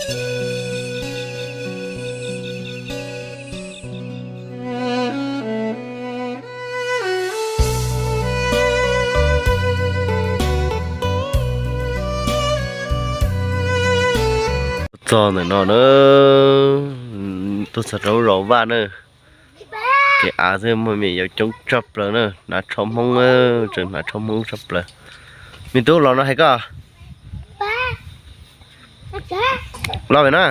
Txog ntawm no na, tuaj txog rau zos Vaj na, kev av xwb muaj me yaus coob tshaj plaws na, hnav tsho Hmoob, tseem hnav tsho Hmoob tshaj plaws. Me tub, los no hais koj, los pem na.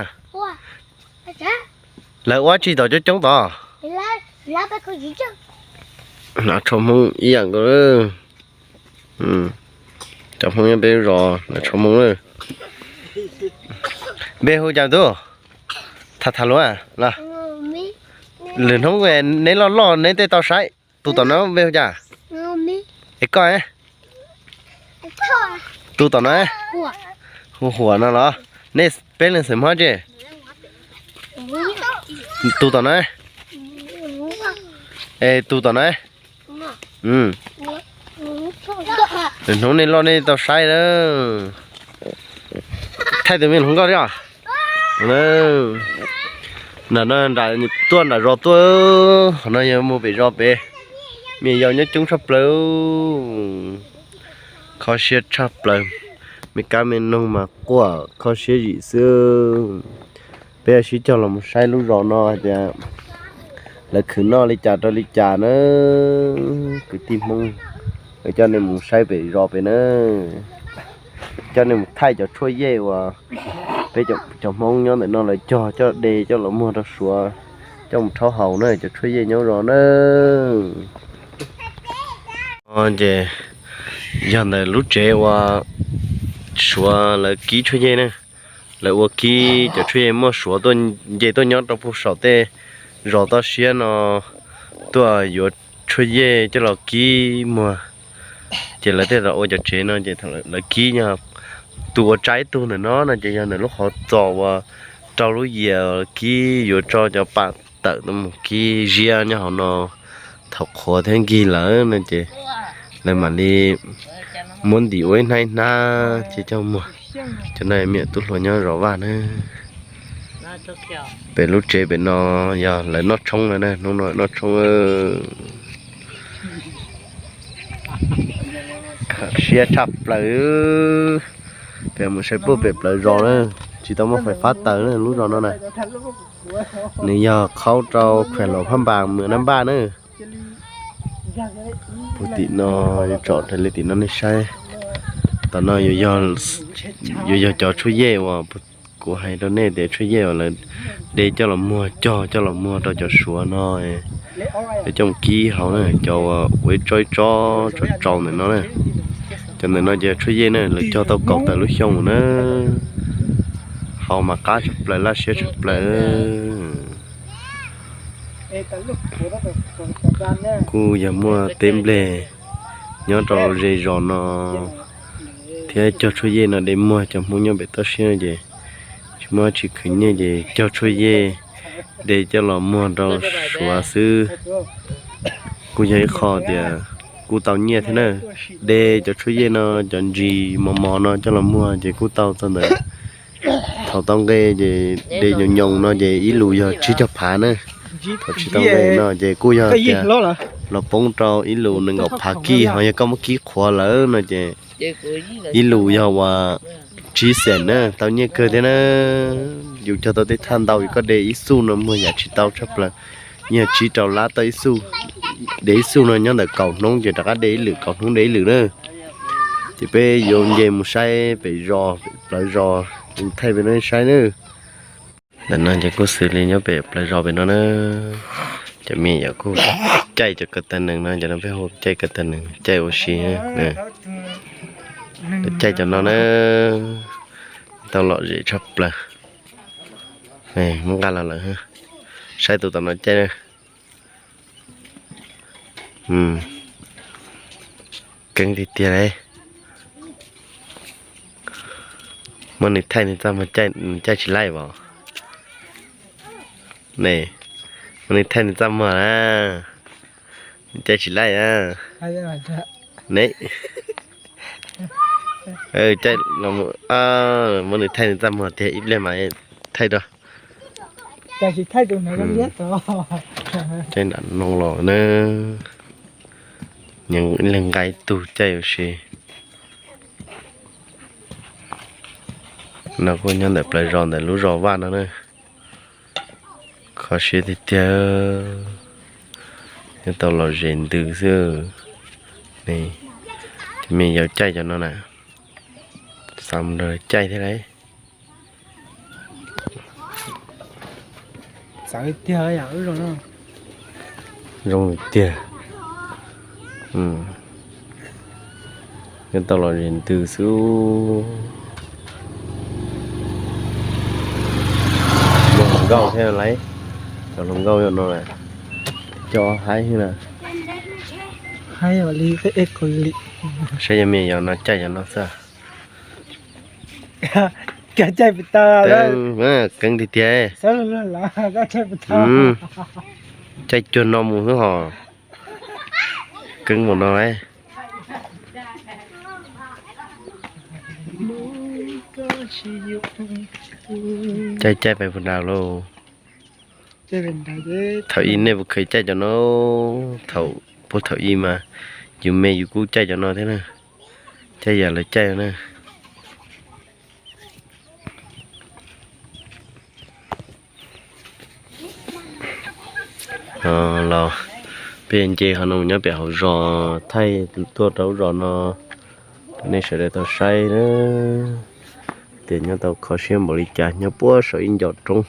Lawv ua tsi tom coob coob tod? Hnav tsho Hmoob ib yam nkaus. Cov Hmoob nyob peb zos hnav tsho Hmoob na. Npe hu cas tub? Tham tham luag los. Lwm hnub neb loj loj neb thiaj tau saib. Tus tom no npe hu cas? Es koj? Tus tom no, hu Huam no los? Nej peb leeg xeem Hmoob tsi? Tus tom no, es tus tom no. Lwm hnub nej loj nej tau saib lawm. Thaij tus me hluas nkauj thiab os. Nram no, tuaj nram zos tuaj, qhov no yog mus pem zos pem. Me yaus nyob coob tshaj plaws, kho siab tshaj plaws. Me kab me noog mas quaj kho siab zim xwb. Peb sib cog los mus saib lub zos no hais tias lawv khwv noj li cas rau li cas na. Kwv tij Hmoob, lawv coj nej mus saib pem zos pem na. Coj nej mus thaij cov tshuaj yej uas peb cov Hmoob nyob ntawm no lawv cog coj de coj los muag rau Suav, coj mus rhaub haus na, cov tshuaj yej nyob zos na. Ces yog ntawm lub tsev uas Suav lawv kib tshuaj yej na. Lawv ua kib cov tshuaj yej muaj Suav tuaj nce tuaj nyob rau puag saum tej zos toj siab no tuaj yuav tshuaj yej coj los kib muag. Ces lawv thiaj los ua cov tsev no ces thaum lawv kib yog tus ua tsaib tug ntawm no no ces yog ntawm lub qhov txos uas rau lub yias kib yuav tso cov pam tawm tuaj mus kib ziab nyob hauv no. Thaum qhuav thiab nkig lawm no ces lawv mam li muab ntim ua ib hnab ib hnab ces coj muag. Cov no me tub hluas nyob zos Vaj na. Pem lub tsev pem no yog lawv noj tshoob no na, hnub no noj tshoob. Siab tshaj plaws. Pem mus saib puag pem plawv zos na, tsis tau muaj fais fab taws na lub zos no na. Nws yog qhaub rau khuam los Phab Npas mus Nab Npaj na. Puag tim no, yuav tsom raws li tim no nej saib. Tom no yuav yog cov tshuaj yej uas kuv hais rau nej tias tshuaj yej uas lawv de coj los muag cog coj los muag rau cov Suav no, coj mus kib hauv na, cov uas ua ib tsob ib tsob tsaus tsaus ntawm no na. Cov ntawm no ces tshuaj yej na, lawv cog tau kaum tawm lub xyoo na. Haus mas qab tshaj plaws, laj siab tshaj plaws. Kuj yog muaj teb nplej nyob rau ze zos no thiab cog tshuaj yej no de muag cov Hmoob nyob pem toj siab no ces tsis muaj tsis khwv nyiaj ces cog tshuaj yej de coj los muag rau Suav xwb. Kuj yog ib qho tias kuj tau nyiaj thiab na. De cov tshuaj yej no, cov ntsis mos mos no coj los muag ces kuj tau txog ntawm, thaum tau nqe ces de nyoos nyoos no ces ib lus yog tsib caug phav na. Thaum tsis tau nqe no ces kuj yog tias los poob rau ib lus nees nkaum phav kij, ho yog koj muab kib qhuav lawm no ces ib lus yog uas tsib xees na, tau nyiaj kawg thiab na. Yus cog tau tej thaj ntau, yus koj de ib xuj no muag yam tsis tau tshaj plaws, yog tsib rau lab tau ib xuj. De ib xuj no nyob ntawm kaum hnub ces rov qab de ib lwm, kaum hnub de ib lwm na. Ces peb yuav nce mus saib pem zos, plawv zos, thaij pem no saib na. Ntawm no ces kuj xws li nyob pem plawv zos pem no na. Cov me nyuam kuj caij cov kaw tag nees no, cov no peb hu caij kaw tag nees, caij ua si. Caij cov no na, tau lom zem tshaj plaws. Muab nqa los lawm, saib tus tom no caij na. Keeb tiag tiag li. Muab nws thaij nws txaj muag, nws caij tsis laij os. Ne, muab nws thaij nws txaj muag na, nws caij tsis laij na. Ne, caij los, muab nws thaij nws txaj muag tiag, ib pliag mas thaij rau. Caij nram no los na, nyeem ib leeg nqa ib tug caij ua si. No kuj nyob ntawm plaws zos ntawm lub zos Vaj no na. Kho siab tiag tiag, nyob tau los zes ntws xwb. Cov me yaus caij cov no na, xav mus nrog lawv caij thiab lauj. Zoo tiag. Nyob tau los zes ntws xwb. Muaj hluas nkauj thiab lauj. Cov hluas nkauj no, cov haib na. Saib cov me yaus no caij cov no xwb. Keeb tiag tiag. Caij cuag no mus xwb hos. Keeb mus no lauj. Caij caij pais puag nrad lauj. Thaum ub nej puas kheev caij cov no? Thaum, puag thaum ub mas yus me yus kuj caij cov no thiab na. Caij yam lawv caij na. Los peb nce qhov no mus nyob pem hauv zos, thaij tuaj rau lub zos no, nej sawv daws tau saib na. Tias nyob tau kho siab npaum li cas, nyob puag saum ib ncov roob.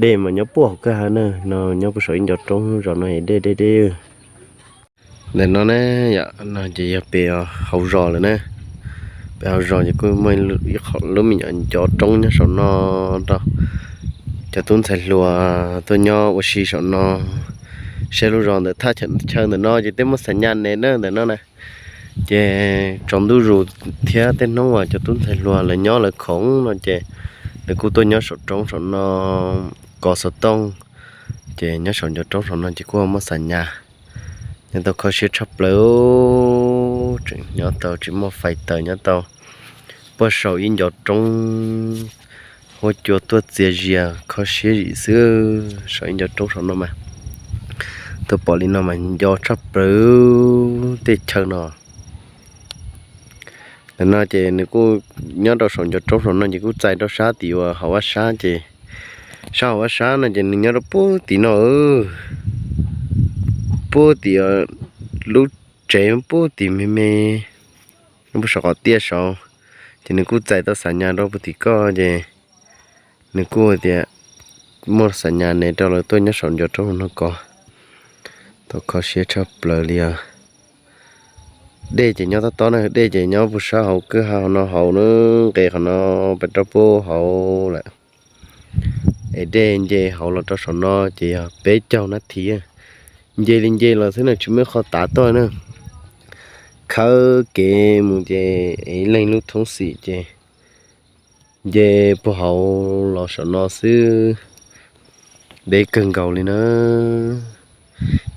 Dej mas nyob puag hauv kwj ha na, no nyob puag saum ib ncov roob, zos no es dej deb deb. Ntawm no ne, yom, no ces yog pem hauv zos lawm na. Pem hauv zos ces kuj muaj ib qho lub me nyuam ncov roob nyob saum no rau cov tub ntxhais hluas tuaj nyob ua si saum no. Saib lub zos ntawm thaj chaw ntawm no ces tej muaj xa nyas ne na ntawm no na. Ces tsaus ntuj zus thiab tej hnub uas cov tub ntxhais hluas lawv nyob lawv khoom no ces lawv kuj tuaj nyob saum roob saum no kov xov tooj. Ces nyob saum ncov roob saum no ces kuj muaj xa nyas. Nyob tau kho siab tshaj plaws, tseem nyob tau tsis muaj fais taws, nyob tau puag saum ib ncov roob, huab cua tuaj txias zias kho siab zim xwb. Saum ib ncov roob saum no mas, tuaj pom li no mas nco tshaj plaws tej chaw no. Ntawm no ces nws kuj nyob rau saum ncov roob saum no ces kuj txais rau sab tim uas hauv vaj sab ces, sab hauv vaj sab no ces nws nyob rau puag tim no, puag tim lub tsev puag tim me me, nyob puag saum qhov tiaj saud. Ces nws kuj txais tau xa nyas rau puag tim ko ces nws kuj tias muaj xa nyas ne rau lawv tuaj nyob saum ncov roob no kov. Tau kho siab tshaj plaws li os. Dej ces nyob tob tob na, dej ces nyob puag sab hauv kwj ha hauv no hauv na, nqes qhov no pais rau puag hauv lawm. Es dej nce hauv los rau saum no ces yog peb caug nab thiv. Nce li nce los xwb na, tsis muaj ib qho tav tuaj na. Khawb kev mus ces ib leeg lub thoob xim ces nce puag hauv los saum no xwb. Deb kawg nkaus li na.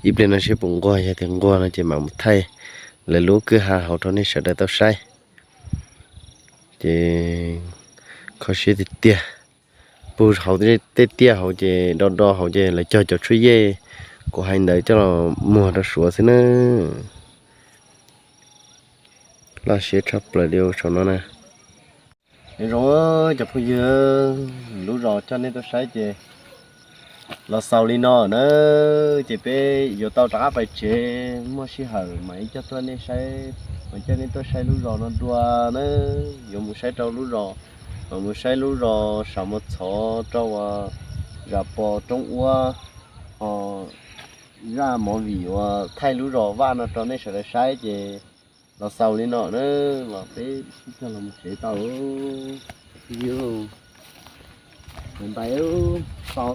Ib pliag no seb puas nquag, yog tias nquag no ces mam mus thaij lawv lub kwj ha hauv rau nej sawv daws tau saib. Ces kho siab tiag tiag. Puag hauv tej tiaj hauv ces do do hauv ces lawv cog cov tshuaj yej kuv hais ntawd coj los muag rau suav xwb na. Laj siab tshaj plaws li saum no na. Nyob zoo cov phooj ywg, lub zos coj nej tuaj saib ces los xaus li no na. Ces peb yuav tau rov qab pais tsev, muaj sij hawm mam ib coj tuaj nej saib, mam coj nej tuaj saib lub zos no dua na. Yuav mus saib rau lub zos, mam mus saib lub zos Sam Mos Txhov rau uas zam pos roob uab, ho zaj movie uas thaij lub zos Vaj no rau nej sawv daws saib ces los xaus li no na. Los peb sib cog los mus tsev tau. Ntais xaus